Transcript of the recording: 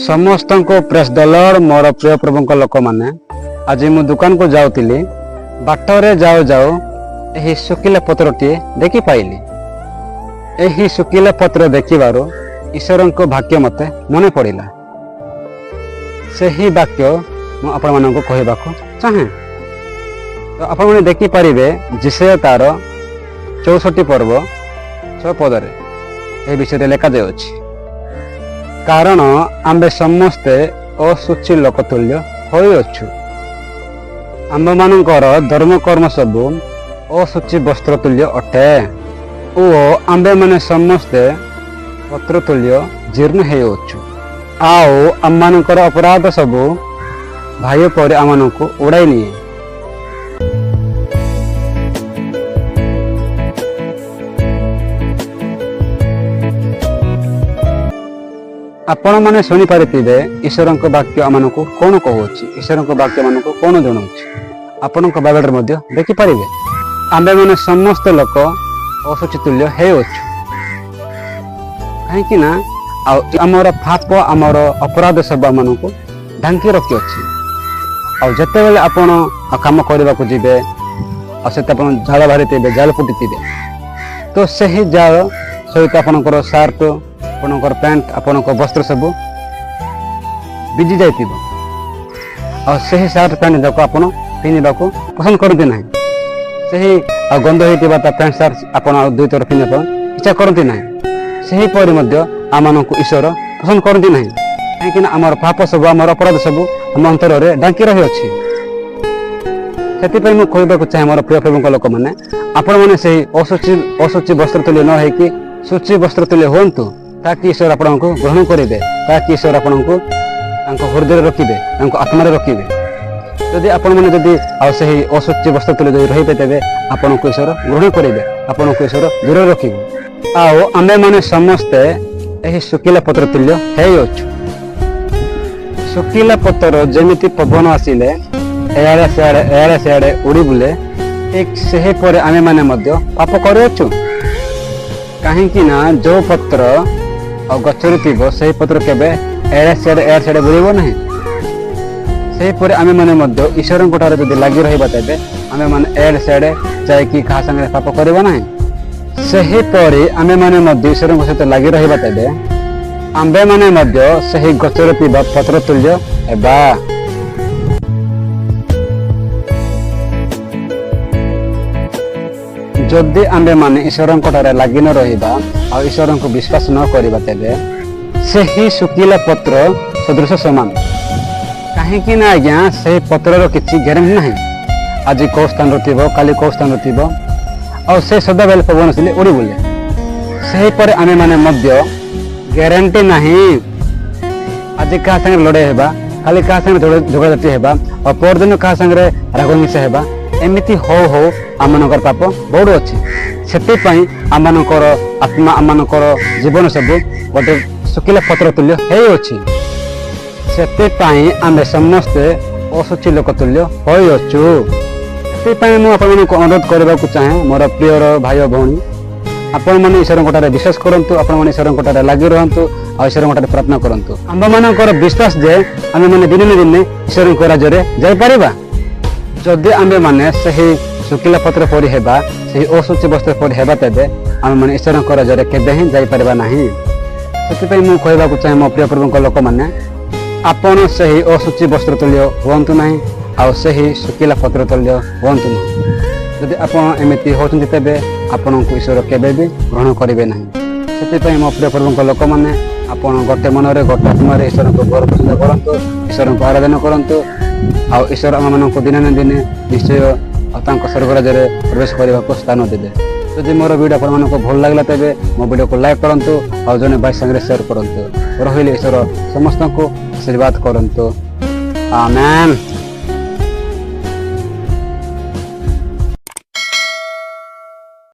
ସମସ୍ତଙ୍କୁ ପ୍ରେଜ୍ ଦ ଲର୍ଡ। ମୋର ପ୍ରିୟ ପ୍ରଭୁଙ୍କ ଲୋକମାନେ, ଆଜି ମୁଁ ଦୋକାନକୁ ଯାଉଥିଲି। ବାଟରେ ଯାଉ ଯାଉ ଏହି ଶୁଖିଲା ପତ୍ରଟିଏ ଦେଖି ପାଇଲି। ଏହି ଶୁଖିଲା ପତ୍ର ଦେଖିବାରୁ ଈଶ୍ୱରଙ୍କ ବାକ୍ୟ ମୋତେ ମନେ ପଡ଼ିଲା। ସେହି ବାକ୍ୟ ମୁଁ ଆପଣମାନଙ୍କୁ କହିବାକୁ ଚାହେଁ। ତ ଆପଣମାନେ ଦେଖିପାରିବେ, ଯିଶାଇୟ ତାର 64 ପର୍ବ 6 ପଦରେ ଏହି ବିଷୟରେ ଲେଖାଯାଇଅଛି, କାରଣ ଆମ୍ଭେ ସମସ୍ତେ ଅଶୁଚି ଲୋକ ତୁଲ୍ୟ ହୋଇଅଛୁ। ଆମ୍ଭମାନଙ୍କର ଧର୍ମକର୍ମ ସବୁ ଅଶୁଚି ବସ୍ତ୍ର ତୁଲ୍ୟ ଅଟେ ଓ ଆମ୍ଭେମାନେ ସମସ୍ତେ ପତ୍ର ତୁଲ୍ୟ ଜୀର୍ଣ୍ଣ ହେଉଅଛୁ। ଆଉ ଆମମାନଙ୍କର ଅପରାଧ ସବୁ ବାୟୁ ପରି ଆମମାନଙ୍କୁ ଉଡ଼ାଇ ନିଏ। ଆପଣମାନେ ଶୁଣିପାରିଥିବେ ଈଶ୍ୱରଙ୍କ ବାକ୍ୟ ଆମମାନଙ୍କୁ କ'ଣ କହୁଅଛି, ଈଶ୍ୱରଙ୍କ ବାକ୍ୟ ଆମମାନଙ୍କୁ କ'ଣ ଜଣାଉଛି। ଆପଣଙ୍କ ବାଇବେଲରେ ମଧ୍ୟ ଦେଖିପାରିବେ, ଆମ୍ଭେମାନେ ସମସ୍ତ ଲୋକ ଅଶୁଚି ତୁଲ୍ୟ ହେଉଅଛୁ। କାହିଁକି ନା ଆଉ ଆମର ପାପ, ଆମର ଅପରାଧ ସବୁ ଆମମାନଙ୍କୁ ଢାଙ୍କି ରଖିଅଛି। ଆଉ ଯେତେବେଳେ ଆପଣ କାମ କରିବାକୁ ଯିବେ ଆଉ ସେତେ ଆପଣ ଝାଳ ବାହାରିଥିବେ, ଝାଳ ଫୁଟିଥିବେ, ତ ସେହି ଝାଳ ସହିତ ଆପଣଙ୍କର ସାର୍ଟ, ଆପଣଙ୍କର ପ୍ୟାଣ୍ଟ, ଆପଣଙ୍କ ବସ୍ତ୍ର ସବୁ ଭିଜି ଯାଇଥିବ। ଆଉ ସେହି ସାର୍ଟ ପ୍ୟାଣ୍ଟ ଯାକ ଆପଣ ପିନ୍ଧିବାକୁ ପସନ୍ଦ କରନ୍ତି ନାହିଁ। ସେହି ଆଉ ଗନ୍ଧ ହେଇଥିବା ତା ପ୍ୟାଣ୍ଟ ସାର୍ଟ ଆପଣ ଆଉ ଦୁଇଥର ପିନ୍ଧିବା ପାଇଁ ଇଚ୍ଛା କରନ୍ତି ନାହିଁ। ସେହିପରି ମଧ୍ୟ ଆମମାନଙ୍କୁ ଈଶ୍ୱର ପସନ୍ଦ କରନ୍ତି ନାହିଁ, କାହିଁକିନା ଆମର ପାପ ସବୁ, ଆମର ଅପରାଧ ସବୁ ଆମ ଅନ୍ତରରେ ଢାଙ୍କି ରହିଅଛି। ସେଥିପାଇଁ ମୁଁ କହିବାକୁ ଚାହେଁ, ମୋର ପ୍ରିୟ ପ୍ରଭୁଙ୍କ ଲୋକମାନେ, ଆପଣମାନେ ସେହି ଅଶୁଚି ବସ୍ତ୍ର ତୁଲ୍ୟ ନ ହେଇକି ଶୁଚି ବସ୍ତ୍ର ତୁଲ୍ୟ ହୁଅନ୍ତୁ, ତାକି ଈଶ୍ୱର ଆପଣଙ୍କୁ ଗ୍ରହଣ କରିବେ, ତାକି ଈଶ୍ୱର ଆପଣଙ୍କୁ ତାଙ୍କ ହୃଦୟରେ ରଖିବେ, ତାଙ୍କ ଆତ୍ମାରେ ରଖିବେ। ଯଦି ଆପଣମାନେ ଯଦି ଆଉ ସେହି ଅଶୁଚି ବସ୍ତ୍ର ତୁଲ୍ୟ ଯଦି ରହିବେ, ତେବେ ଆପଣଙ୍କୁ ଈଶ୍ୱର ଗ୍ରହଣ କରିବେ, ଆପଣଙ୍କୁ ଈଶ୍ୱର ଦୂରରେ ରଖିବେ। ଆଉ ଆମ୍ଭେମାନେ ସମସ୍ତେ ଏହି ଶୁଖିଲା ପତ୍ର ତୁଲ୍ୟ ହେଇଅଛୁ। ଶୁଖିଲା ପତ୍ର ଯେମିତି ପବନ ଆସିଲେ ଏଆଡ଼େ ସିଆଡ଼େ, ଏଆଡ଼େ ସିଆଡ଼େ ଉଡ଼ି ବୁଲେ, ଠିକ୍ ସେହିପରି ଆମେମାନେ ମଧ୍ୟ ପାପ କରୁଅଛୁ। କାହିଁକି ନା ଯୋଉ ପତ୍ର ଆଉ ଗଛରେ ଥିବ, ସେହି ପତ୍ର କେବେ ଏଆଡ଼େ ସିଆଡ଼େ, ଏଆଡ଼େ ସିଆଡ଼େ ବୁଲିବ ନାହିଁ। ସେହିପରି ଆମେମାନେ ମଧ୍ୟ ଈଶ୍ୱରଙ୍କ ଠାରେ ଯଦି ଲାଗି ରହିବା, ତେବେ ଆମେମାନେ ଏଆଡ଼େ ସିଆଡ଼େ ଯାଇକି କାହା ସାଙ୍ଗରେ ପାପ କରିବା ନାହିଁ। ସେହିପରି ଆମେମାନେ ମଧ୍ୟ ଈଶ୍ୱରଙ୍କ ସହିତ ଲାଗି ରହିବା, ତେବେ ଆମ୍ଭେମାନେ ମଧ୍ୟ ସେହି ଗଛରେ ଥିବା ପତ୍ର ତୁଲ୍ୟ ହେବା। ଯଦି ଆମ୍ଭେମାନେ ଈଶ୍ୱରଙ୍କ ଠାରେ ଲାଗି ନ ରହିବା ଆଉ ଈଶ୍ୱରଙ୍କୁ ବିଶ୍ୱାସ ନ କରିବା, ତେବେ ସେହି ଶୁଖିଲା ପତ୍ର ସଦୃଶ ସମାନ। କାହିଁକି ନା ଆଜ୍ଞା, ସେହି ପତ୍ରର କିଛି ଗ୍ୟାରେଣ୍ଟି ନାହିଁ। ଆଜି କୋଉ ସ୍ଥାନରେ ଥିବ, କାଲି କୋଉ ସ୍ଥାନରେ ଥିବ, ଆଉ ସେ ସଦାବେଳେ ପବନ ଆସିଲେ ଉଡ଼ି ବୁଲେ। ସେହିପରି ଆମେମାନେ ମଧ୍ୟ ଗ୍ୟାରେଣ୍ଟି ନାହିଁ। ଆଜି କାହା ସାଙ୍ଗରେ ଲଢ଼େଇ ହେବା, କାଲି କାହା ସାଙ୍ଗରେ ଝଗଡ଼ାଝାଟି ହେବା, ଆଉ ପରଦିନ କାହା ସାଙ୍ଗରେ ରାଗ ହିଂସା ହେବା। ଏମିତି ହଉ ହଉ ଆମମାନଙ୍କର ପାପ ବଢ଼ୁଅଛି। ସେଥିପାଇଁ ଆମମାନଙ୍କର ଆତ୍ମା, ଆମମାନଙ୍କର ଜୀବନ ସବୁ ଗୋଟେ ଶୁଖିଲା ପତ୍ର ତୁଲ୍ୟ ହେଇଅଛି। ସେଥିପାଇଁ ଆମେ ସମସ୍ତେ ଅଶୁଚି ଲୋକ ତୁଲ୍ୟ ହୋଇଅଛୁ। ସେଥିପାଇଁ ମୁଁ ଆପଣମାନଙ୍କୁ ଅନୁରୋଧ କରିବାକୁ ଚାହେଁ, ମୋର ପ୍ରିୟର ଭାଇ ଓ ଭଉଣୀ, ଆପଣମାନେ ଈଶ୍ୱରଙ୍କ ଠାରେ ବିଶ୍ୱାସ କରନ୍ତୁ, ଆପଣମାନେ ଈଶ୍ୱରଙ୍କ ଠାରେ ଲାଗି ରୁହନ୍ତୁ ଆଉ ଈଶ୍ୱରଙ୍କ ଠାରେ ପ୍ରାର୍ଥନା କରନ୍ତୁ। ଆମ୍ଭମାନଙ୍କର ବିଶ୍ୱାସ ଯେ ଆମେମାନେ ଦିନେ ନା ଦିନେ ଈଶ୍ୱରଙ୍କ ରାଜ୍ୟରେ ଯାଇପାରିବା। ଯଦି ଆମ୍ଭେମାନେ ସେହି ଶୁଖିଲା ପତ୍ର ପରି ହେବା, ସେହି ଅଶୁଚି ବସ୍ତ୍ର ପରି ହେବା, ତେବେ ଆମେମାନେ ଈଶ୍ୱରଙ୍କ ରାଜ୍ୟରେ କେବେ ହିଁ ଯାଇପାରିବା ନାହିଁ। ସେଥିପାଇଁ ମୁଁ କହିବାକୁ ଚାହେଁ, ମୋ ପ୍ରିୟ ପ୍ରଭୁଙ୍କ ଲୋକମାନେ, ଆପଣ ସେହି ଅଶୁଚି ବସ୍ତ୍ର ତୁଲ୍ୟ ହୁଅନ୍ତୁ ନାହିଁ ଆଉ ସେହି ଶୁଖିଲା ପତ୍ର ତୁଲ୍ୟ ହୁଅନ୍ତୁ ନାହିଁ। ଯଦି ଆପଣ ଏମିତି ହେଉଛନ୍ତି, ତେବେ ଆପଣଙ୍କୁ ଈଶ୍ୱର କେବେ ବି ଗ୍ରହଣ କରିବେ ନାହିଁ। ସେଥିପାଇଁ ମୋ ପ୍ରିୟ ପ୍ରଭୁଙ୍କ ଲୋକମାନେ, ଆପଣ ଗୋଟେ ମନରେ, ଗୋଟେ ଆତ୍ମାରେ ଈଶ୍ୱରଙ୍କୁ ଗୌରବ ପ୍ରଶଂସା କରନ୍ତୁ, ଈଶ୍ୱରଙ୍କୁ ଆରାଧନା କରନ୍ତୁ। ଆଉ ଈଶ୍ୱର ଆମମାନଙ୍କୁ ଦିନେ ନା ଦିନେ ନିଶ୍ଚୟ ଆଉ ତାଙ୍କ ସ୍ୱର୍ଗ ରାଜ୍ୟରେ ପ୍ରବେଶ କରିବାକୁ ସ୍ଥାନ ଦେବେ। ଯଦି ମୋର ଭିଡ଼ିଓ ଆପଣମାନଙ୍କୁ ଭଲ ଲାଗିଲା, ତେବେ ମୋ ଭିଡ଼ିଓକୁ ଲାଇକ୍ କରନ୍ତୁ ଆଉ ଜଣେ ଭାଇ ସାଙ୍ଗରେ ସେୟାର କରନ୍ତୁ। ରହିଲି। ଈଶ୍ୱର ସମସ୍ତଙ୍କୁ ଆଶୀର୍ବାଦ କରନ୍ତୁ। ଆମେନ୍।